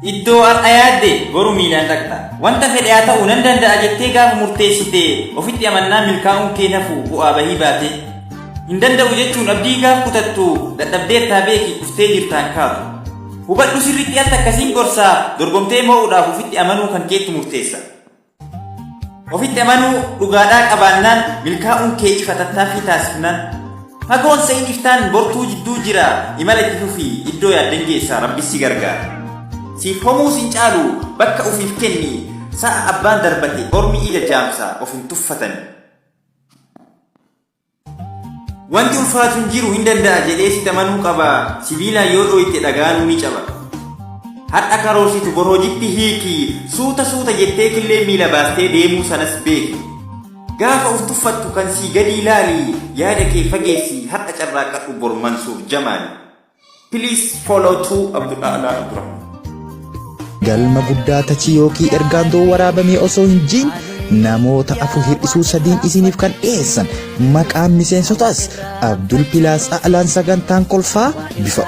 Iddoo har'a yaadde boru miilaan dhaqxa. Wanta fedhe haa ta'u nan danda'a jettee gaafa murteessite ofitti amannaan milkaa'uun kee hin hafu bu'aa bahii baatee. Hin danda'u jechuun abdii gaaf kutattu dadhabdeertaa beeki kuftee jirtaan kaatu. Hubadhu sirriitti al takka siin gorsa dorgomtee moo'uudhaaf ofitti amanuu kan keettu murteessa. Ofitti amanuu dhugaadhaa qabaannaan milkaa'uun kee ifa tattaaffii taasifnaan. Fagoon se'in iftaan bortuu jidduu jira imala itti fufi iddoo yaadden geessa Rabbis si gargaara. Siif homuu sin caalu bakka ufiif kenni sa'a abbaan darbate ormi ija jaamsa of hin tuffatani. Wanti ulfaatu hin jiru hin danda'a jedhee sitti amanuu qaba sibiilaan yoo dhooyte dhagaanuu ni caba. Har'a karoorsitu bor hojitti hiiki suuta suuta jettee killee miila baastee deemuu sanas beeki. Gaafa uf tuffattu kan sii gadii laali yaada kee fageessi har'a carraaqqadhu bor Mansuur Jamaali. Please follow to Abdul A'laa Abdurrahman. Galma guddaa tachii yookii ergaan doo waraabamee osoo hin jiin namoota 4 hir'isuu sadiin isiniif kan dhiyeessan maqaan miseensotaas Abdul Pilaas A'laan sagantaan kolfaa bifa.